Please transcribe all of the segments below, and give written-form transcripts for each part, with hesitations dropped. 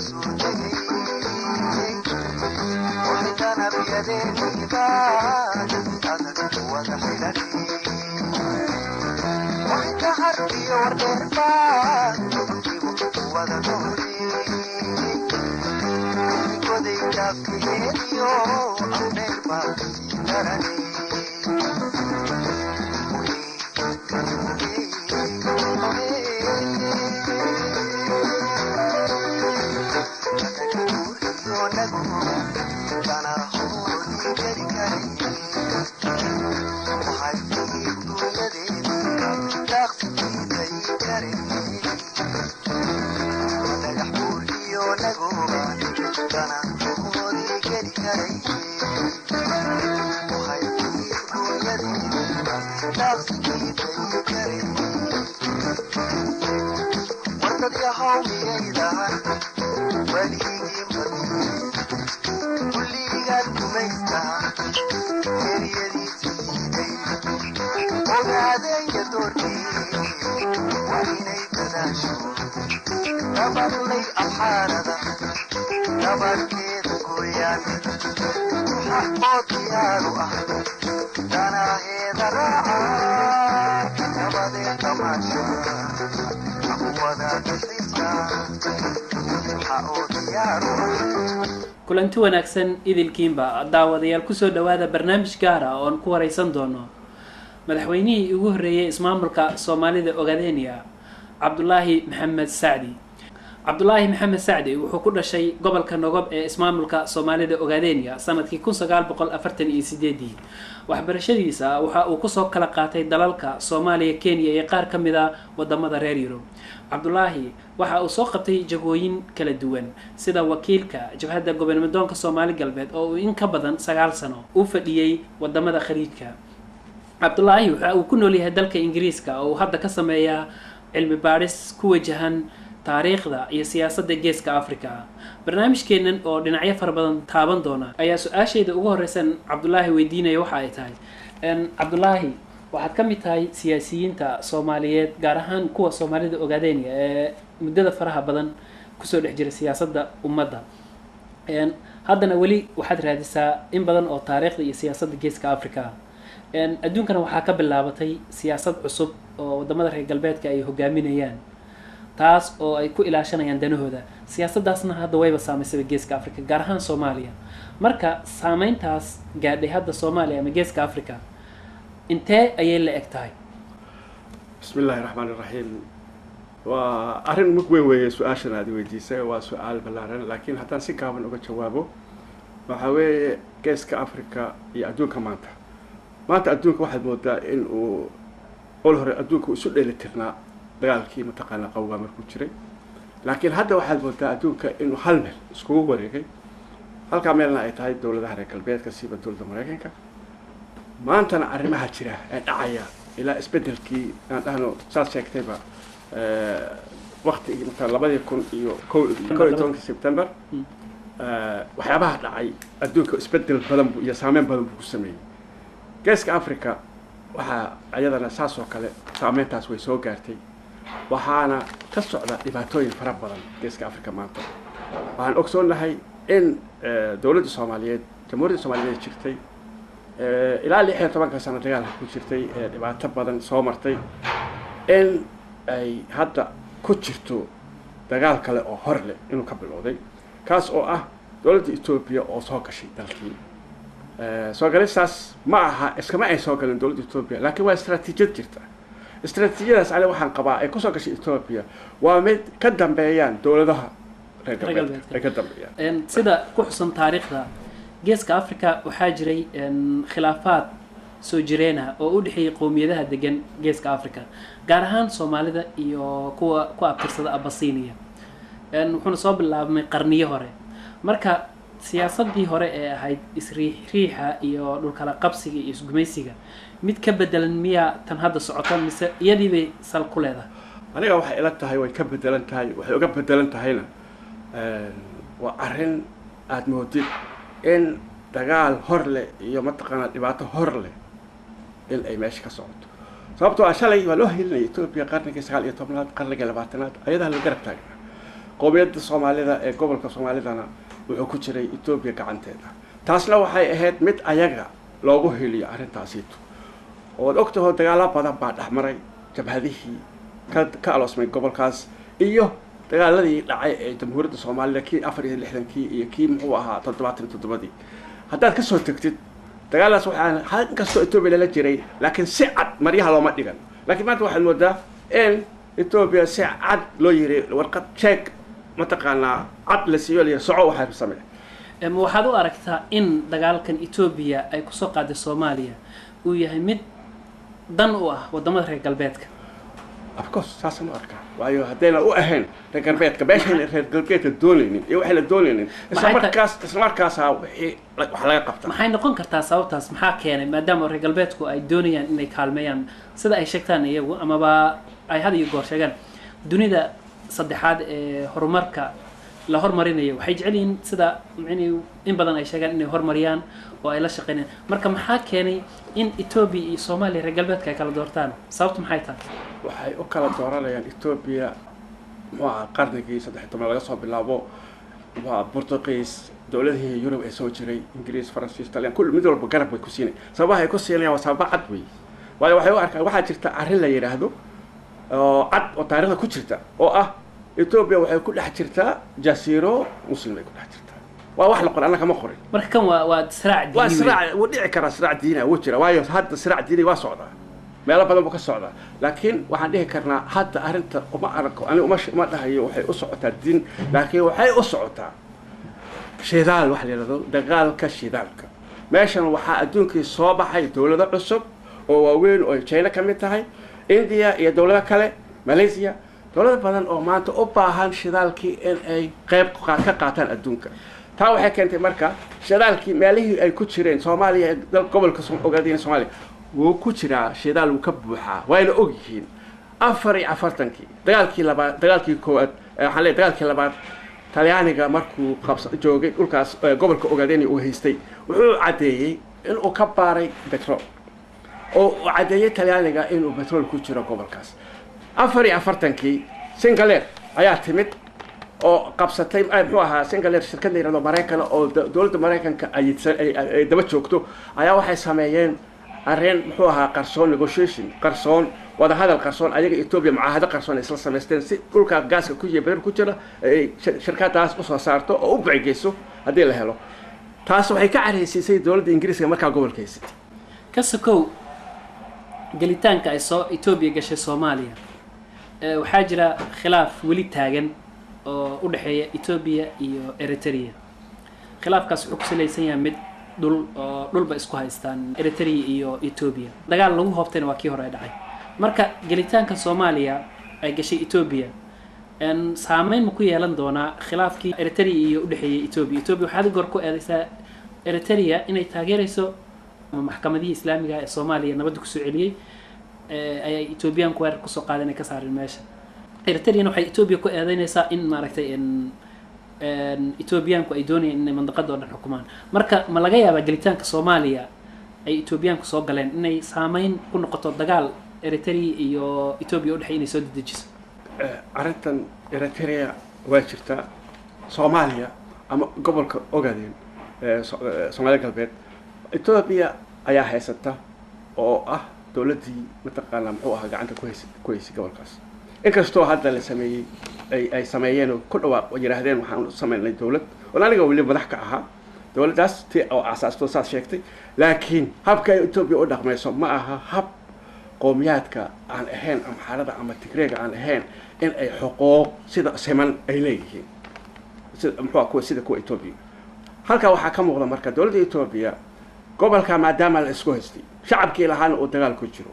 Soo tegay waxdanabyadeenida adag wada xidhan waxka harkiyo wardheerba wada noole goday kaafkeediyo afdheerba kasii darane. Kulanti wanaagsan idilkiinba daawadayaal, kusoo dhawaada barnaamij gaar ah oon ku wareysan doono madaxweynihii ugu horreeyay ismaamulka Soomaalida Ogadenia, Cabdulaahi Maxamed Sacdi. Cabdulaahi Maxamed Sacdi wuxuu ku dhashay gobolka Nogob ee ismaamulka Soomaalida Ogadenia sanadkii 1948-dii. Waxbarashadiisa waxa uu kusoo kala qaatay dalalka Soomaaliya, Kenya iyo qaar ka mid a wadamada reer Yurub. Cabdulaahi waxa uu soo qabtay jagooyin kala duwan, sida wakiilka jabhadda gobonimodoonka Soomaali Galbeed oo uu in ka badan 9 sano u fadhiyey wadamada Khaliijka. Cabdulaahi waxa uu ku nool yahay dalka Ingiriiska oo uu hadda ka sameeyaa cilmi baadhis ku wajahan taariikhda iyo siyaasadda Geeska Africa. Barnaamijkeennan oo dhinacyo fara badan taaban doona ayaa su-aashayda ugu horeysan Cabdulaahi weydiinaya waxa ay tahay: Cabdulaahi, waxaad ka mid tahay siyaasiyiinta Soomaaliyeed, gaar ahaan kuwa Soomaalida Ogaadeenaya ee muddada faraha badan kusoo dhex jira siyaasadda ummadda. Haddana weli waxaad raadisaa in badan oo taariikhda iyo siyaasadda Geeska Africa. Adduunkana waxaa ka bilaabatay siyaasad cusub oo wadamada reer galbeedka ay hogaaminayaan, taas oo ay ku ilaashanayaan danahooda. Siyaasaddaasna hadda wayba saameysaba Geeska Africa, gaar ahaan Soomaaliya. Marka saameyntaas gaadhay hadda Soomaaliya ama Geeska Africa intee ayay la eg tahay? Bismi illaahi raxmaan iraxiim. Waa arrin mug weyn weeye su-aashan aad weydiisay, waa su-aal ballaaran, laakiin haddaan si gaaban uga jawaabo, waxaa weeye Geeska Africa iyo adduunka maanta. Maanta adduunka waxaad moodaa in uu ol hore adduunka isu dheeli tirnaa dagaalkii mataqaana qawgaa markuu jiray, laakiin hadda waxaad moodaa adduunka inuu hal meel iskugu wareegay, halkaa meelna ay tahay dowladaha reer galbeedka, siiba dowladda Maraykanka. Maantana arrimaha jira ee dhacaya ilaa isbedelkii aan dhahno saad sheegtayba waktigii markaa 2011-kii September, waxyaabaha dhacay adduunka isbedel badan bu iyo saameyn badan buu ku sameeyey. Geeska Africa waxaa iyadana saas oo kale saameyntaas way soo gaartay, waxaana ka socda dhibaatooyin fara badan Geeska Africa. Maanta waxaan ogsoonnahay in dowladda Soomaaliyeed, Jamhuuriyadda Soomaaliyeed jirtay ilaa 16-ka sano dagaalka ku jirtay ee dhibaato badan soo martay, in ay hadda ku jirto dagaal kale oo hor leh inuu ka bilowday, kaas oo ah dowladda Etoobiya oo soo gashay dalkii. Soo galistaas ma aha iskama ay soo galin dowladda Etoobiya, laakiin waa istraatiijiyad jirta. Istraatiijiyadaas ani waxaan qabaa ay kusoo gashay Etoobiya waa mid ka dambeeyaan dowladaha reer galbeedka ay ka dambeeyaan. Sida ku xusan taariikhda Geeska Africa, waxaa jiray khilaafaad soo jireena oo u dhexeeyay qowmiyadaha degan Geeska Africa, gaar ahaan Soomaalida iyo kuwa ku abtirsada Abasiiniya, wuxuuna soo bilaabmay qarniyo hore. Marka siyaasadii hore ee ahayd isriixriixa iyo dhulkala qabsiga iyo isgumaysiga mid ka bedelan miyaa tan hadda socota, mise iyadii bay sal ku leedahay? Aniga waxay ila tahay way ka bedelan tahay. Waxay uga bedelan tahayna waa arrin aada moodid in dagaal hor leh iyo mataqaanaa dhibaato hor leh in ay meesha ka socoto, sababtoo ah shalay waa loo helinaya Etoobiya qarnigii 19-aad, qarnigii 20-aad ayadaa la garab taagnaa. Qowmiyadda Soomaalida ee gobolka Soomaalidana wuxuu ku jiray Etoobiya gacanteeda. Taasna waxay ahayd mid ayaga loogu heliyo arrintaasiito. Ood ogtaho dagaalo badan baa dhexmaray jabhadihii ka aloosmay gobolkaas iyo dagaaladii dhacay ee Jamhuuriyadda Soomaalida, kii 64-kii iyo kii muxuu ahaa 77-dii. Haddaad kasoo tegtid dagaalaas, waxaan inkastoo Etoobiya lala jiray, laakiin si cad maryaha looma dhigan. Laakiin maanta waxaad moodaa in Etoobiya si cad loo yiri, warqad jeeg mataqaanaa cad la siiyo, la yiri soco, waxaa samee. Ma waxaad u aragtaa in dagaalkan Etoobiya ay kusoo qaaday Soomaaliya uu yahay mid dan u ah wadamada reer galbeedka? Of course, saasaan u arkaa, waayo haddayna u ahayn reer galbeedka, meeshayna reer galbeedka doonaynin iyo waxayna doonaynin isla markaas, isla markaasaa wixii wax laga qabta. Maxay noqon kartaa sababtaas? Maxaa keenay, maadaama reer galbeedku ay doonayaan inay kaalmeeyaan, sida ay sheegtaan iyagu amaba ay had iyo goor sheegaan, dunida saddexaad ee horumarka la hormarinayo waxay jecel yihiin, sida micnihii in badan ay sheegaan, inay horumariyaan oo ay la shaqeynayaan. Marka maxaa keenay in Etoobiya iyo Soomaaliya reer galbeedka ay kala doortaan? Sababtu maxay tahay? Waxay u kala dooranayaan Etoobiya, muxuu ahaa, qarnigii 13aad laga soo bilaabo, muxuu ahaa, Portugiis, dowladihii Yurub ee soo jiray, Ingiriis, Faransiis, Talyan, kulli mid walba garab bay ku siinay. Sababaha ay ku siinayaan waa sababa cad wey, waayo waxay u arkaan waxaa jirta arrin la yidhaahdo oo cad oo taariikhda ku jirta oo ah Etoobiya waxay ku dhex jirtaa jasiiro Muslim ay ku dhex jirtaa. Waa wax la qoray, annaga ma qorin. Marka kan waa siraac waa diini weyn. Siraac wuu dhici karaa, siraac diini ah wuu jira, waayo hadda siraac diini waa socdaa, meelo badan buu ka socdaa. Laakiin waxaan dhihi karnaa hadda arrinta uma arko ani, uma dhahayo waxay u socotaa diin, laakiin waxay u socotaa shidaal, waxa la yidhahdo dagaalka shidaalka. Meeshan waxaa adduunkii soo baxay dowlado cusub oo waaweyn oo China ka mid tahay, India iyo dowlado kale, Malaysia, dowlado badan oo maanta u baahan shidaalkii in ay qayb ka qaataan adduunka. Taa waxay keentay marka shidaalkii meelihii ay ku jireen Soomaaliya, dal gobolka Ogaadeen Soomaaliya wuu ku jiraa shidaal, wuu ka buuxaa, wayna og yihiin. 44-kii dagaalkii labaad, dagaalkii koowaad, waxaan leeyahay dagaalkii labaad, Talyaaniga markuu qabsa joogay dhulkaas, gobolka Ogaadeen uu haystay, wuxuu caddeeyey inuu ka baaray petrol, oo uu caddeeyey Talyaaniga inuu petrol ku jiro gobolkaas. 44-kii Sinclair ayaa timid oo qabsatay, muxuu ahaa, Sinclair, shirkad la yidhahdo Maraykan oo dowladda Maraykanka ay daba joogto ayaa waxay sameeyeen arrin, muxuu ahaa, qarsoon, negotiation qarsoon, wadahadal qarsoon, ayaga Etoobiya mucaahado qarsoon ay isla samaysteen si dhulka gaaska ku jira, petrol ku jira, ay shirkadaas usoo saarto oo u bacigeyso haddii la helo. Taas waxay ka careysiisay dowladda Ingiriiska markaa gobolka haysatay. Ka sokow gelitaanka ay soo Etoobiya gashay Soomaaliya, waxaa jira khilaaf weli taagan oo u dhexeeya Etoobiya iyo Eritrea. Khilaafkaas wuxuu ku salaysan yahay mid dhul, oo dhulba isku haystaan Eritrea iyo Etoobiya. Dagaal lagu hoobtayna waa kii hore ay dhacay. Marka gelitaanka Soomaaliya ay gashay Etoobiya saameyn ma ku yeelan doonaa khilaafkii Eritrea iyo udhexeeyay Etoobiya? Etoobiya waxaad goor ku eedeysaa Eritrea inay taageerayso maxkamadihii islaamiga ee Soomaaliya nabadda kusoo celiyey, ayay Etoobiyaanku weerar kusoo qaadeen ay ka saareen meesha. Eritreana waxay Etoobiya ku eedeynaysaa in maaragtay Etoobiyaanku ay doonayaan inay mandaqada oo dhan xukumaan. Marka ma laga yaabaa gelitaanka Soomaaliya ay Etoobiyaanku soo galeen inay saameyn ku noqoto dagaal Eritrea iyo Etoobiya udhexey inay soo dedejiso? Arrintan Eritrea waa jirtaa. Soomaaliya ama gobolka Ogaadeen, Soomaaliya Galbeed, Etoobiya ayaa haysata oo ah dowladdii mataqaanaa, muxuu ahaa, gacanta ku haysay gobolkaas, inkastoo hadda la sameeyey ay sameeyeen oo ku dhawaaq oo yidhaahdeen waxaan u sameynay dowlad, oon aniga weli madax ka ahaa dowladdaas ti oo asaasto saas sheegtay. Laakiin habka ay Etoobiya u dhaqmayso ma aha hab qowmiyaadka aan ahayn Amxaarada ama Tigreega aan ahayn in ay xuquuq sida siman ay leeyihiin sida, muxuu kuwa sida kuwa Etoobiya. Halkaa waxaa ka muuqda marka dowladda Etoobiya gobolka maadaama la isku haystay, shacabkii lahaana uu dagaal ku jiro,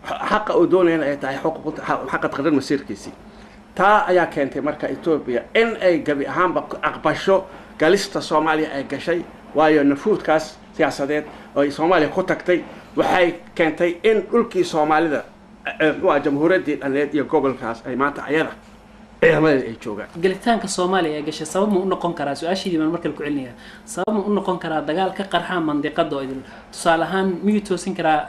xaqa uu doonayana ay tahay xaqa taqriir masiirkiisii, taa ayaa keentay marka Etoobiya in ay gabi ahaanba aqbasho galista Soomaaliya ay gashay, waayo nafuudkaas siyaasadeed oo ay Soomaaliya ku tagtay waxay keentay in dhulkii Soomaalida, muxuu ahaa, jamhuuriyaddii dhaneed iyo gobolkaas ay maanta ayada ciidamadeeda ay joogaan. Gelitaanka Soomaaliya ee gashay sabab ma u noqon karaa, su-aashaydii baan markale ku celinayaa, sabab ma u noqon karaa dagaal ka qarxa mandiqada oo idil? Tusaale ahaan, miyuu toosin karaa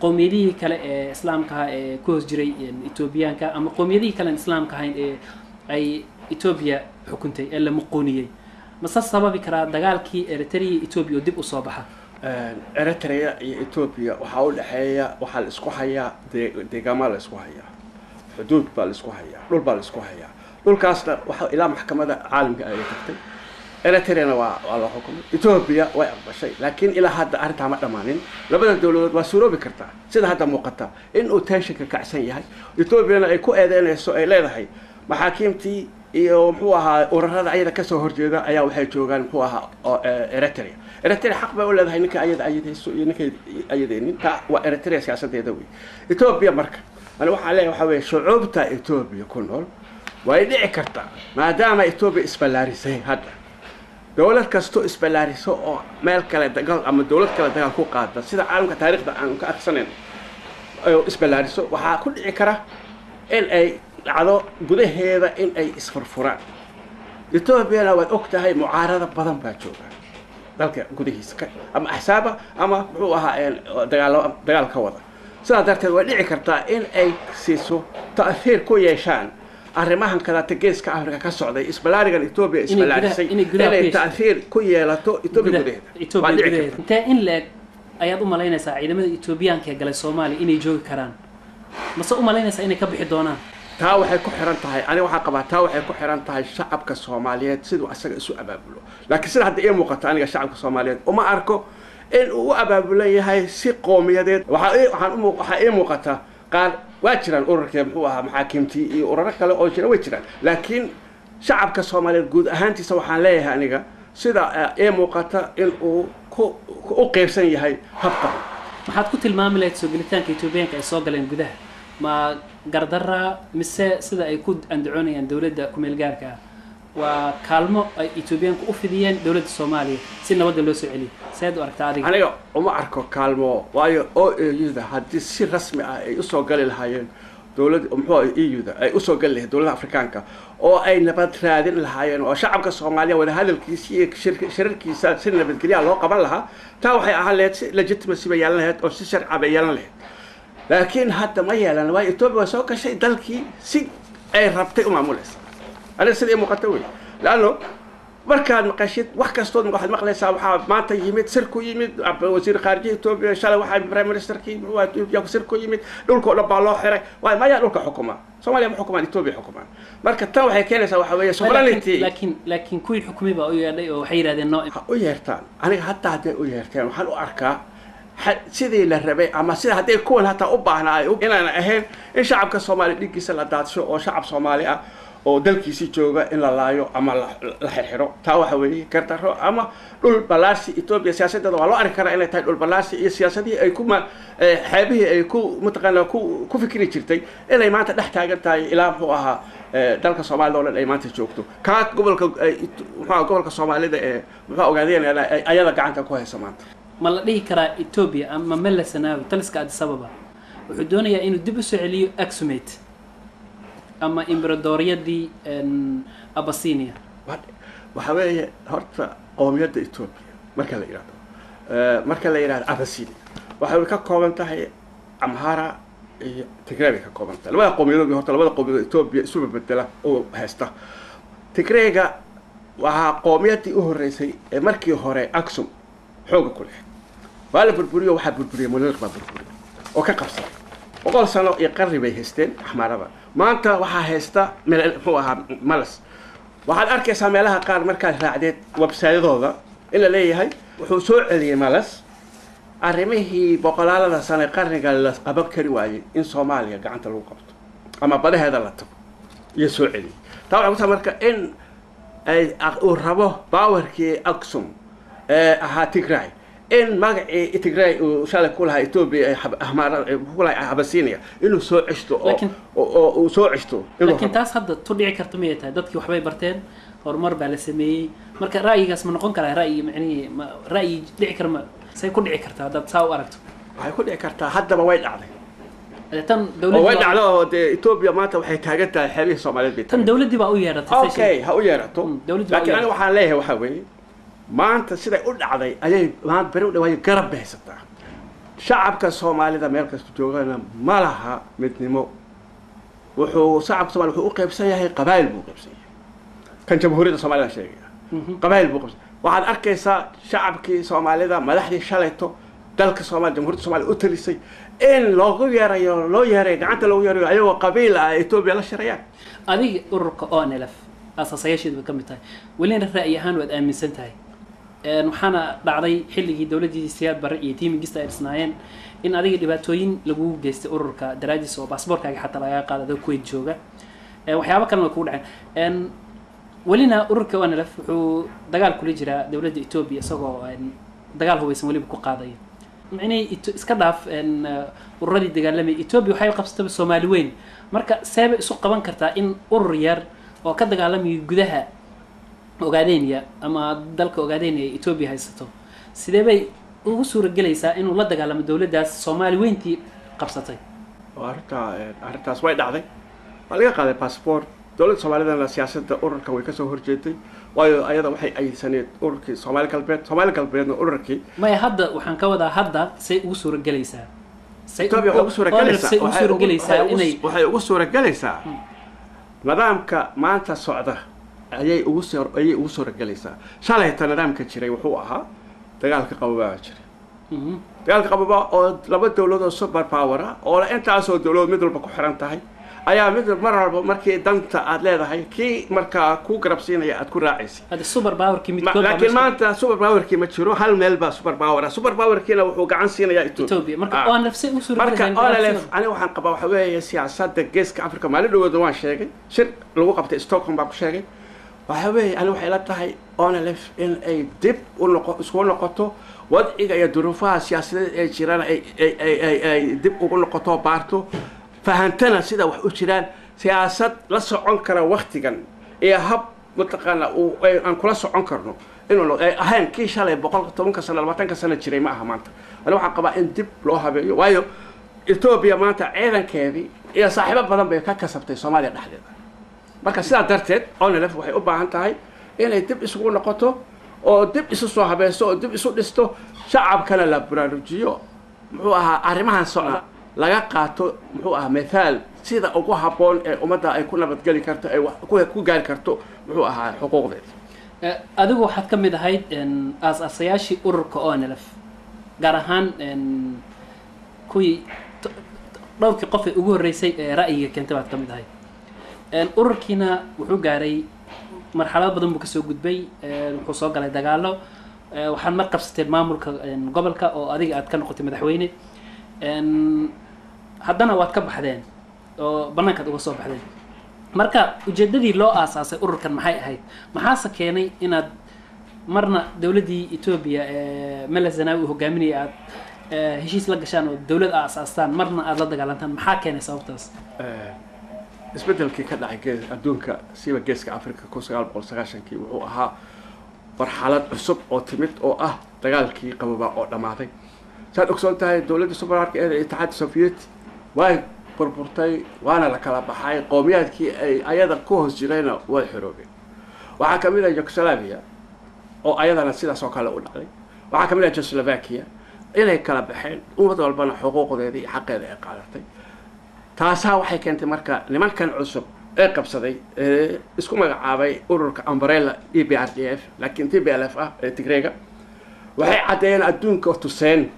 qowmiyadihii kale ee islaamka ahaa ee ku hoos jiray Etoobiyaanka ama qowmiyadihii kale aan islaamka ahayn ee ay Etoobiya xukuntay ee la muquuniyey, mase sababi karaa dagaalkii Eritrea iyo Etoobiya oo dib usoo baxa? Eritrea iyo Etoobiya waxaa u dhexeeya, waxaa la isku hayaa deegaamaa la isku hayaa, xuduud baa la isku hayaa, dhul baa la isku hayaa. Dhulkaasna waxa ilaa maxkamadda caalamka ayay tagtay. Eritreana waa la xukumay, Etoobiya way aqbashay, laakiin ilaa hadda arrintaa ma dhammaanin. Labada dowladood waa suuroobi kartaa, sida hadda muuqata, in uu tensionka kacsan yahay, Etoobiyana ay ku eedeynayso, ay leedahay maxaakiimtii iyo muxuu ahaa ururada ayada kasoo horjeeda ayaa waxay joogaan muxuu ahaa Eritrea. Eritrea xaq bay u leedahay ninka ayada ayadayso iyo ninkay ayadaynin. Taa waa Eritrea siyaasadeeda wey. Etoobiya marka ani waxaan leeyahay waxaa weeye, shucuubta Etoobiya ku nool way dhici kartaa, maadaama Etoobiya isballaarisay hadda. Dowlad kasto isballaariso oo meel kale dagaal ama dowlad kale dagaal ku qaada, sida caalamka taariikhda aan ka akhrisanayno, oo isballaariso, waxaa ku dhici kara in ay dhacdo gudaheeda in ay isfurfuraan. Etoobiyana waad og tahay, mucaarado badan baa jooga dalka gudihiisa, ama axsaaba ama muxuu ahaa dagaalo dagaal ka wada. Sidaa darteed way dhici kartaa in ay siiso ta'hiir ku yeeshaan arrimahan kadaata Geeska Africa ka socday, isballaarigan Etoobiya isballaarisay, inay gudaha ku inay yeeshaan. Ta'hiir ku yeelato Etoobiya gudaheeda waa Etoobiya dhici gudaheeda. karta. Intee in leeg ayaad u malaynaysaa ciidamada Etoobiyaanka ee galay Soomaaliya inay joogi karaan, mase u malaynaysaa inay ka bixi doonaan? Taa waxay ku xiran tahay, aniga waxaan qabaa, taa waxay ku xiran tahay shacabka Soomaaliyeed siduu asaga isu abaabulo. Laakiin sida hadda ii muuqato, aniga shacabka Soomaaliyeed uma arko in uu u abaabulan yahay si qowmiyadeed. Waxaa ii muuqata qaar waa jiraan, ururkii muxuu ahaa maxaakiimtii iyo ururo kale oo jira way jiraan, laakiin shacabka Soomaaliyeed guud ahaantiisa waxaan leeyahay aniga sida ii muuqata in uu ku u qeybsan yahay habka. Maxaad ku tilmaami lahayd soo gelitaanka Etoobiyaanka ay soo galeen gudaha? Ma gardaraa mise sida ay ku andacoonayaan dowladda kumeel gaarka ah waa kaalmo ay Etoobiyaanku u fidiyeen dowladda Soomaaliya si nabadda loo soo celiyo? Seed u aragtaa adiga? Aniga uma arko kaalmo, waayo OAU-da haddii si rasmi ah ay usoo gali lahaayeen dowlad muxuu EU-da ay usoo gali lahayd dowladda Afrikaanka oo ay nabad raadin lahaayeen oo shacabka Soomaaliya wadahadalkiisa iyo shirarkiisa si nabadgelyaha loo qaban lahaa, taa waxay ahaan lahayd si legitimacy bay yeelan lahayd oo si sharca bay yeelan lahayd. Laakiin hadda ma yeelan, waayo Etoobiya waa soo gashay dalkii, si ay rabtay u maamulaysa. Aniga sida ii muuqata wey, laanno markaad maqashid wax kastood waxaad maqlaysaa waxaa maanta yimid sir ku yimid wasiir khaarijiya Etoobiya, shalay waxaa prime ministerkii muxuu ahaa Etoobiya sir ku yimid, dhulka oo dhan baa loo xiray. Waay mayaa dhulka xukuma? Soomaaliya ma xukumaan, Etoobiya xukumaan. Marka tan waxay keenaysaa waxa weeye sovereignty. Laakiin kuwii xukumay baa u yeedhay oo waxay yidhahdeen no. Ha u yeertaan. Aniga hataa hadday u yeerteen, waxaan u arkaa sidii la rabay ama sida hadday kuwan hataa u baahnaa inaan ahayn in shacabka Soomaaliya dhiiggiisa la daadsho oo shacab Soomaali ah oo dalkiisii jooga in la laayo ama la xirxiro. Taa waxa weeye gardarro ama dhul ballaarsi. Etoobiya siyaasadeeda waa loo arki karaa inay tahay dhul ballaarsi iyo siyaasadihii ay ku xeebihii ay ku mataqaanaa ku fikri jirtay inay maanta dhex taagan tahay ilaa muxuu ahaa dalka Soomaalida oo dhan ay maanta joogto, kaa gobolka muxuu ahaa gobolka Soomaalida ee muxuu ogaadeen ay ayada gacanta ku hayso maanta. Ma la dhihi karaa Etoobiya ama Mele Sanaawi taliska Addis Ababa wuxuu doonayaa inuu dib u soo celiyo Axumate ama imberadoriyadii Abasinia? Waxa weeye horta qoomiyadda Etoobiya marka la yidhahdo, Abasinia, waxay ka kooban tahay Amhara iyo Tigray bay ka kooban tahay, labada qowmiyadood. Horta labada qowmiyadood Etoobiya isu bedela oo haysta. Tigrayga waxaa qoomiyadii u horreysay ee markii hore Aksum xooga ku leh. Waa la burburiyo, waxaa burburiyay Monilik baa burburiyay oo ka qabsaday. 100 sano iyo qarni bay haysteen Axmaarada. Maanta waxaa haysta muxuu ahaa Malas. Waxaad arkaysaa meelaha qaar markaad raacdeed websayadooda in la leeyahay wuxuu soo celiyey Malas arrimihii boqolaalada sane qarniga la qaban kari waayey, in Soomaaliya gacanta lagu qabto ama badaheeda la tago iyo soo celiyey. Taa waxay ku tahay marka in ay uu rabo powerkii Aksum ee ahaa Tigray, in magacii Tigray uu shalay ku lahaa Etoobiya ee Ahmaarada ku lahaa Abasinia inuu soo ceshto oo Laakiin- oo uu soo ceshto inuu Laakiin rabo. Taas hadda tu dhici karta miyay tahay? Dadkii waxbay barteen, horumar baa la sameeyey. Marka ra'yigaas ma noqon karaa ra'yi macnihii ma ra'yi dhici kara? Ma say ku dhici kartaa haddaad saa u aragto? Waxay ku dhici kartaa, haddaba way dhacday. Tan oo way dowladdii dhacdo oo dee Etoobiya maanta waxay taagan tahay xeebihii Soomaaliyeed bay tan taagan. Dowladdii baa u yeedhatay say. Okay, ha u yeerato. Dowladdu baa u Laakiin aniga yeeratay. waxaan leeyahay waxaa weeye, maanta siday u dhacday ayay maanta beri u dhawaayo garab bay haysataa. Shacabka Soomaalida meel kasta joogana ma laha midnimo. Wuxuu shacabka Soomaliya wuxuu u qaybsan yahay qabaayil buu u qaybsan yahay. Kan Jamhuuriyadda Soomaalida sheegaya qabaayil buu qabsaday. Waxaad arkaysaa shacabkii Soomaalida, madaxdii shalayto dalka Soomaaliya, Jamhuuriyadda Soomaaliya u talisay, in loogu yeerayo, loo yeerayo, gacanta loogu yeerayo, ayagoo qabiil ah Etoobiya la shirayaan. Adiga ururka ONLF asaasayaasheedu bay ka mid tahay, welina ra'yi ahaan waad aaminsan tahay. Waxaana dhacday xilligii dowladdii Siyaad Barre iyo tiimigista ay dhisnaayeen in adiga dhibaatooyin lagugu geystay ururka daraadiis, oo baasboorkaaga xataa lagaga qaada adoo Kuwait jooga. Waxyaabo kalena way kugu dhaceen. Welina ururka ONLF wuxuu dagaal kula jiraa dowladda Etoobiya, isagoo dagaal hubeysan weliba ku qaadaya. Micnihii iska dhaaf ururadii dagaalamaya, Etoobiya waxay qabsataba Soomaali weyn. Marka seebay isu qaban kartaa in urur yar oo ka dagaalamaya gudaha Ogaadenia ama dalka Ogaadenia ee Etoobiya haysato, sidee bay ugu suuragelaysaa inuu la dagaalamo dowladdaas Soomaali weyntii qabsatay? Arrintaa, arrintaas way dhacday, waa laga qaaday passport. Dowladda Soomaalidana siyaasadda ururka way kasoo horjeeday, waayo ayada waxay ayidsaneed ururkii Soomaali Galbeed, Soomaali Galbeedna ururkii. Maya, hadda waxaan ka wadaa, hadda say ugu suuragelaysaa? Etoobiya waxay ugu suuragelaysaa say ugu suuragelaysaa inay waxay ugu suuragelaysaa nidaamka maanta socda ayay ugu suuragelaysaa. Shalayta nidaamka jiray wuxuu ahaa dagaalka qabobaa jiray, dagaalka qabobaa oo laba dowlad oo super power ah oo intaasoo dowladood mid walba ku xiran tahay ayaa mid mar walba markii danta aad leedahay kii markaa ku garabsiinaya aad ku raacaysa. Hadda super powerkii midkood laakiin maanta super powerkii ma jiro, hal meel baa super power ah. Super powerkiina wuxuu gacan siinayaa Ethiopia. Marka ONLF say ugu marka ONLF, aniga waxaan qabaa waxa weeye siyaasadda Geeska Africa, maalin dhawooda waan sheegay, shir lagu qabtay Stockholm baan ku sheegay, waxa weeye ani waxay la tahay ONLF in ay dib u noqo, isku noqoto, wadciga iyo duruufaha siyaasadeed ee jiraan ay dib ugu noqoto, baarto, fahantana sida wax u jiraan, siyaasad la socon kara waktigan iyo hab mataqaana aan kula socon karno inuu ay ahayn kii shalay 110-ka sano, 20-ka sano jiray ma aha maanta. Ani waxaan qabaa in dib loo habeeyo, waayo Etoobiya maanta ciidankeedii iyo saaxiibo badan bay ka kasabtay Soomaaliya dhexdeeda. Marka sidaa darteed ONLF waxay u baahan tahay inay dib isugu noqoto oo dib isu soo habaysto oo dib isu dhisto, shacabkana la baraarujiyo, muxuu ahaa, arrimahan socda laga qaato, muxuu ahaa, mithaal sida ugu habboon ee ummadda ay ku nabadgeli karto, ay ku gaari karto, muxuu ahaa, xuquuqdeeda. Adigu waxaad ka mid ahayd aas-aasayaashii ururka ONLF, gaar ahaan kuwii dhowrkii qof ee ugu horreysay ee ra'yiga keentay baad ka mid ahayd. Ururkiina wuxuu gaaray marxalado badan buu kasoo gudbay, wuxuu soo galay dagaalo, waxaad mar qabsateen maamulka gobolka oo adiga aad ka noqotay madaxweyne. Haddana waad ka baxdeen oo banaankaad uga soo baxdeen. Marka ujeedadii loo aasaasay ururkan maxay ahayd? Maxaase keenay inaad marna dowladdii Etoobiya ee Meles Zenawi uu hogaaminayay aad heshiis la gashaan oo dowlad aa asaastaan, marna aada la dagaalantaan? Maxaa keenay sababtaas? Isbeddelkii ka dhacay adduunka, siiba Geeska Africa, 1990-kii wuxuu ahaa marxalad cusub oo timid oo ah dagaalkii qabobaa oo dhammaaday. Saad ogsoon tahay, dowladda supermarka ee Itixaadka Soviet way burburtay, waana la kala baxay, qowmiyaadkii ay ayada ku hoos jirayna way xoroobeen. Waxaa kamid ah Yugoslavia oo ayadana sidaas oo kale u dhacday, waxaa kamid ah Jugoslovakia inay kala baxeen, ummad walbana xuquuqdeedii iyo xaqeeda ay qaadatay. Taasaa waxay keentay marka nimankan cusub ee qabsaday ee isku magacaabay ururka umbrella EPRDF, laakiin TPLF ah ee Tigreega, waxay caddeeyeen, adduunka tuseen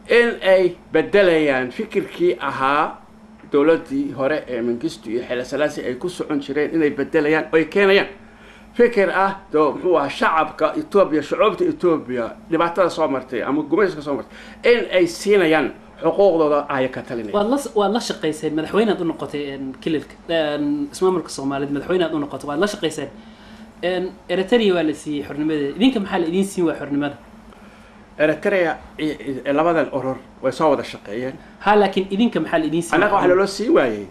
in ay bedelayaan fikirkii ahaa dowladdii hore ee Mengistu iyo Xeele Salaasi ay ku socon jireen, inay bedelayaan oy keenayaan fikir ah do muxuu ahaa shacabka Etoobiya, shucuubta Etoobiya dhibaatada soo martay ama gumayska soo martay, in ay siinayaan xuquuqdooda ay ka talinayaan. Waad la shaqayseen, madaxweynead u noqotay kililka ismaamulka Soomaaliyeed, madaxweynead u noqotay, waad la shaqayseen. Eritrea waa la siiyey xornimadeeda, idinka maxaa la idiin siin waa xornimada? Eritrea labadan urur way soo wada shaqeeyeen. Ha, laakiin idinka maxaa la idiin siin? Annaga waxaa naloo siin waayey,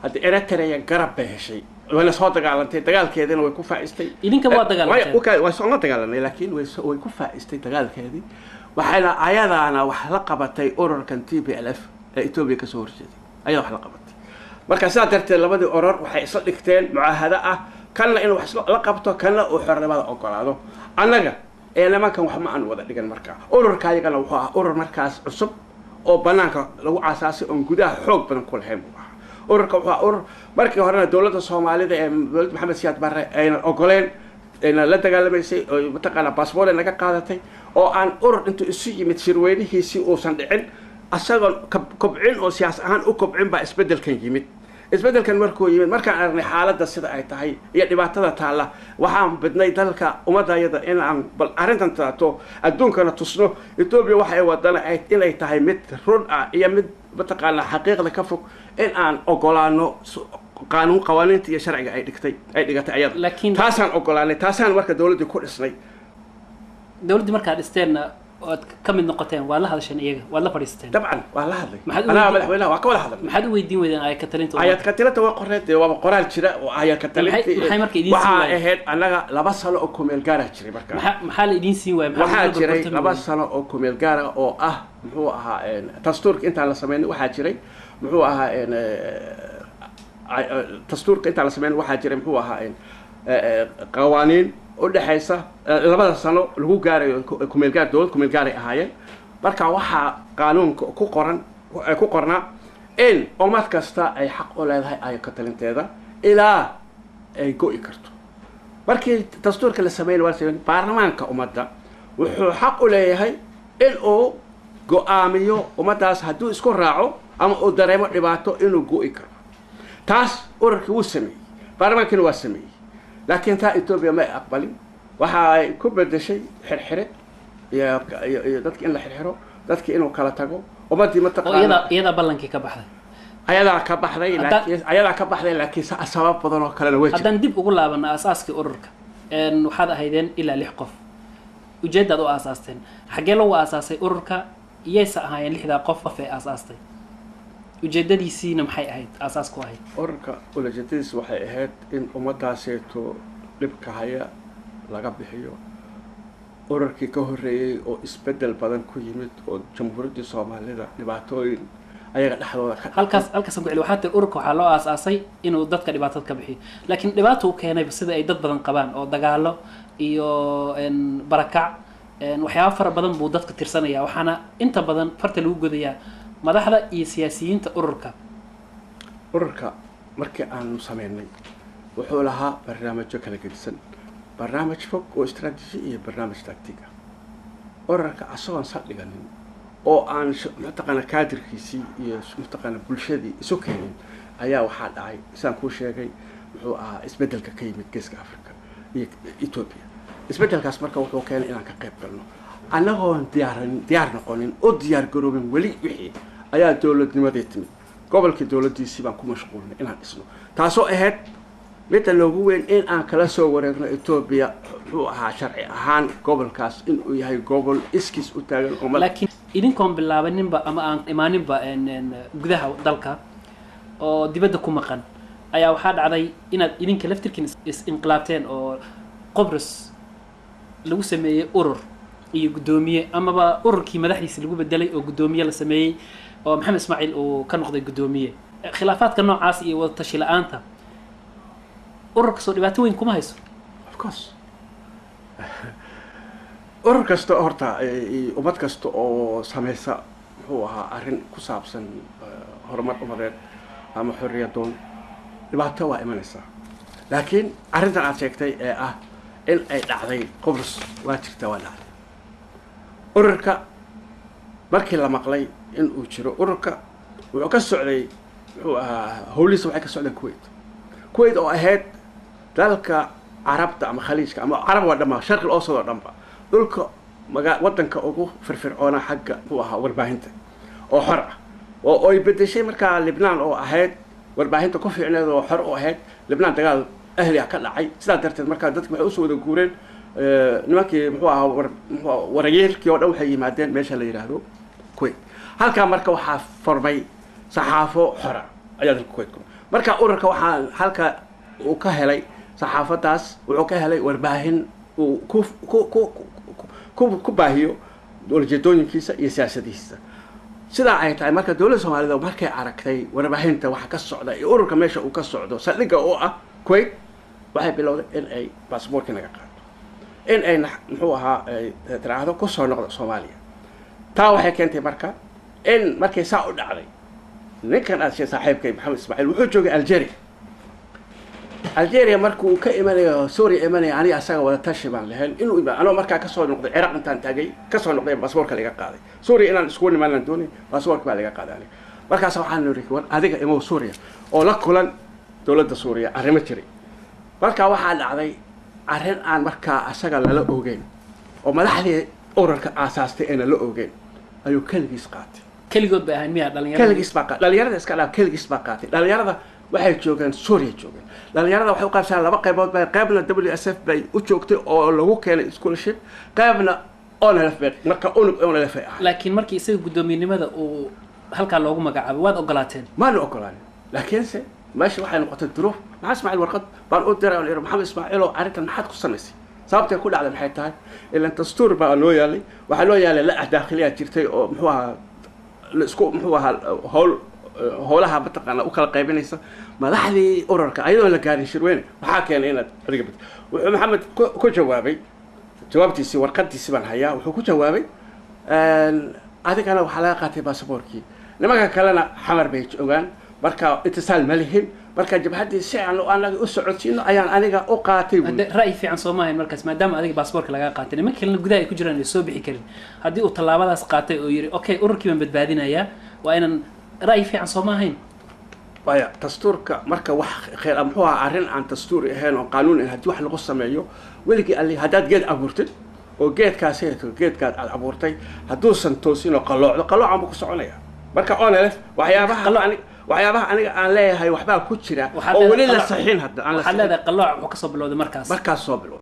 hadda Eritrea garab bay heshay, wayna soo dagaalantay, dagaalkeedina way ku faaistay. Idinka waa dagaalanteen? Way soo la dagaalanay, laakiin way ku faaistay dagaalkeedii, waxayna ayadaana wax la qabatay ururkan TPLF ee Etoobiya kasoo horjeeday ayaa wax la qabatay. Marka sidaa darteed labadii urur waxay isla dhigteen mucaahado ah, kanna inuu wax la qabto, kanna uu xornimada ogolaado. Annaga ee nimankan wax ma aan wada dhigan. Markaa ururka ayagana wuxuu ahaa urur markaas cusub oo banaanka lagu aasaasay oon gudaha xoog badan ku lahayn buu ahaa ururka. Wuxuu ahaa urur markii horena dowladda Soomaalida ee dowladda Maxamed Siyaad Barre aynan ogoleen. ayna la dagaalamaysay oo mataqaanaa baasboor ay naga qaadatay, oo aan urur intuu isu yimid shirweynihiisii uusan dhicin, asagoon kobcin oo siyaas ahaan u kobcin baa isbeddelkan yimid. Isbeddelkan markuu yimid, markaan aragnay xaaladda sida ay tahay iyo dhibaatada taalla, waxaan bidnay dalka ummadayada in aan bal arrintan taato adduunkana tusno Etoobiya waxa ay wadana inay tahay mid run ah iyo mid mataqaanaa xaqiiqda ka fog, in aan ogolaano qaanuun qawaaniinta iyo sharciga ay dhigtay ay dhigatay ayada. Laakiin taasaan ogolaanay, taasaan marka dowladdii ku dhisnay. Dowladdii markaad dhisteenna ood ka mid noqoteen, waad la hadasheen iyaga, waad la fadhiisateen? Dabcan waa la hadlay. Maxaad u anaa madaxweynaha waa ka wada hadlay. Maxaad u weydiin weydeen ay ka talinta ummadda? Ayaad katilinta waa qoreed dee, waaba qoraal jira oo ayaad katalinta. Maxay marka idiin siin waxaa waayeen? Ahayd annaga 2 sano oo kumeel gaara jiray markaa. Maxaa la idiin siin waayay? Maxaa waxaa lagula jiray gorgortami 2 waayey? sano oo kumeel gaara oo ah muxuu ahaa dastuurka intaan la sameynin. Waxaa jiray muxuu ahaa dastuurka intaan la sameynin waxaa jiray muxuu ahaa qawaaniin u dhexaysa labada sano lagu gaarayo kumeel gaar, dowlad kumeel gaaray ahaayeen. Marka waxaa qaanuunka ku qoran ku qornaa in ummad kasta ay xaq u leedahay ay ka talinteeda ilaa ay go'i karto. Markii dastuurka la sameeyay waa la sameeyay, baarlamaanka ummadda wuxuu xaq u leeyahay in uu go'aamiyo ummaddaas hadduu isku raaco ama uu dareemo dhibaato inuu go'i karo. Taas ururkii wuu sameeyey, baarlamaankina waa sameeyey, laakiin taa Etoobiya ma ay aqbalin. Waxa ay ku bedeshay xirxirid iyo dadki in la xirxiro, dadki inuu kala tago ummaddii Oo mataqaana. Iyadaa ballankii ka baxday. Ayadaa ka baxday. Laakiin ayadaa ka baxday, laakiin sabab badan oo kalena way jirta. Haddaan dib ugu laabano aasaaskii ururka, waxaad ahaydeen ilaa lix qof. Ujeeddaad u aasaasteen, xaggee lagu aasaasay ururka, iyayse ahaayeen lixdaa qof ee aasaastay, ujeeddadiisiina maxay ahayd aasaasku ahayd? Ururka ulajeedadiis waxay ahayd in ummadaaseeto dhibka haya laga bixiyo. Ururkii ka horreeyey oo isbeddel badan ku yimid oo jamhuuriyaddii Soomaalida dhibaatooyin ayaga dhexdooda ka Halkaasaan ku celi. Waxaa tiri ururka waxaa loo aasaasay inuu dadka dhibaatada ka bixiyo, laakiin dhibaato u keenayba sida ay dad badan qabaan oo dagaalo iyo barakac, waxyaabo fara badan buu dadka tirsanaya, waxaana inta badan farta lagu godayaa madaxda iyo siyaasiyiinta ururka. Ururka markii aanu sameynay wuxuu lahaa barnaamijyo kala gedisan, barnaamij fog oo istaraatiiji iyo barnaamij tactic ah. Ururka asagoon saldhiganin oo aan mataqaana kaadirkiisii iyo mataqaana bulshadii isu keenin ayaa waxaa dhacay, sidaan kuu sheegay, muxuu ahaa isbeddelka ka yimid Geeska Africa iyo Ethiopia. Isbeddelkaas marka wuxuu keenay inaan ka qayb galno annagoon diyaarin, diyaar noqonin oo diyaar garoobin weli. Wixii ayaa dowladnimadii timid, gobolkii dowladdiisii baan ku mashquulnay inaan dhisno, taasoo ahayd midda loogu weyn in aan kala soo wareegno Etoobiya muxuu ahaa sharci ahaan gobolkaas inuu yahay gobol iskiis u taagan oo madax Laakiin idinkoon bilaabaninba ama aan imaaninba gudaha dalka oo dibadda ku maqan ayaa waxaa dhacday inaad idinka laftirkiin is-inqilaabteen oo Qobrus lagu sameeyey urur iyo guddoomiye, amaba ururkii madaxdiisa lagu bedelay oo guddoomiye la sameeyey oo Maxamed Ismaaciil uu ka noqday guddoomiye. Khilaafaadka noocaas iyo wada tashi la-aanta ururka soo dhibaato weyn kuma hayso? Of course, urur kasta horta ummad kasta oo sameysa muxuu ahaa arrin ku saabsan horumar umadeed ama xorriyadoon dhibaato waa imanaysaa. Laakiin arrintan aad sheegtay ee ah in ay dhacday Qobrus waa jirta, waa dhacday. Ururka markii la maqlay in uu jiro ururka, wuxuu ka socday muxuu ahaa howlihiisa waxay ka socdeen Kuwait. Kuwait oo ahayd dalka Carabta ama Khaliijka ama Carab waa dhanba, Sharqil Awsad oo dhanba, dhulka maga wadanka ugu firfircoona xagga muxuu ahaa warbaahinta oo xor ah oo ay bedeshay markaa Libnaan oo ahayd warbaahinta ku fiicneed oo xor u ahayd. Libnaan dagaal ahli ah ka dhacay, sidaa darteed markaa dadki waxay usoo wada guureen nimankii muxuu ahaa war muxuu ahaa warayeelkii oo dhan waxay yimaadeen meesha la yidhaahdo Kuwait. Halkaa marka waxaa formay saxaafo xora ayaa dalka Kuwait ku marka ururka waxaa halka uu ka helay saxaafadaas, wuxuu ka helay warbaahin uu ku baahiyo ujeedooyinkiisa iyo siyaasadihiisa. Sidaa ay tahay marka dowladda Soomaalida markay aragtay warbaahinta waxa ka socda iyo ururka meesha uu ka socdo saldhigga oo ah Kuwait, waxay bilowday in ay baasboorkii naga qaado, in ay muxuu ahaa ay tiraahdo ku soo noqdo Soomaaliya. Taa waxay keentay marka in markay saa u dhacday, ninkan aad sheegtay saaxiibkay Maxamed Ismaaciil wuxuu joogay Algeria. Algeria markuu ka imanayo Suuriya imanaya, aniga asaga wada tashi baan lahayn inuu imaa. Anoo markaa kasoo noqday Ciraaq intaan tagay kasoo noqday, baasaboorka laga qaaday. Suuriya inaan iskugu nimaanaan doonay, baasaboorka baa laga qaaday aniga. Markaas waxaan niri, war adiga imow Suuriya oo la kulan dowladda Suuriya, arrimo jiray. Marka waxaa dhacday arrin aan markaa asaga lala ogeyn oo madaxdii ururka aasaastay ayna la ogeyn ayuu keligiis qaatay. Keligood bay ahayn miyaa dhalinyarada? Keligiis baa qaatay. Dhalinyarada iska dhaaf, keligiis baa qaatay. Dhalinyarada waxay joogeen Suuriya joogeen. Dhalinyarada waxay u qaybsaneen laba qaybood bay: qaybna WSF bay u joogtay oo lagu keenay scholarship, qaybna ONLF bay. Marka unug ONLF ay ahay. Laakiin markii isaga guddoomiyenimada uu halkaa loogu magacaabay, waad ogolaateen? Maanu ogolaanin, laakiinse meesha waxay noqotay duruuf. Maxamed Ismaaciil warqad baan u diray oon ihi, Maxamed Ismaaciil oo arrintan maxaad ku samaysay? Sababtay ku dhacday maxay tahay? Ilan dastuur baa loo yaalay, waxaa loo yaalay la daakhiliyaa jirtay oo muxuu ahaa la isku muxuu ahaa howl howlaha mataqaana u kala qaybinaysa madaxdii ururka ayadoon la gaarin shirweyne. Waxaa keenay inaad adiga bad. Wuxuu Maxamed ku jawaabay, jawaabtiisii warqadiisii baan hayaa, wuxuu ku jawaabay, adigana waxaa laga qaatay baasaboorkii, nimanka kalena Xamar bay joogaan, marka itisaal ma lihin, marka jabhaddii si aan anaga u socodsiino ayaan aniga u qaatay buuri. Hadde ra'yi fiican soo maahayn markaas, maadaama adiga baasaboorka lagaa qaatay, nimanka kalena gudaha ay ku jiraan ay soo bixi karin, haddii uu tallaabadaas qaatay oo yidhi, okay, ururkii baan badbaadinayaa, waa inaan ra'yi fiican soo ma ahayn? Waya dastuurka marka wax kheer muxuu ahaa arrin aan dastuuri ahayn oo qaanuun ahayn haddii wax lagu sameeyo, weligii alli haddaad geed abuurtid oo geedkaasi geedkaad aad abuurtay hadduusan toosin oo qalloocdo, qalloocan buu ku soconaya. Marka ONLF waxyaabaha waxyaabaha aniga aan leeyahay waxbaa ku jira Waxaad oo weli leedahay la saxiin hadda aan la waxaad saxiin. Leedahay qallooc wuxuu kasoo bilowday markaas. Markaas soo bilowday.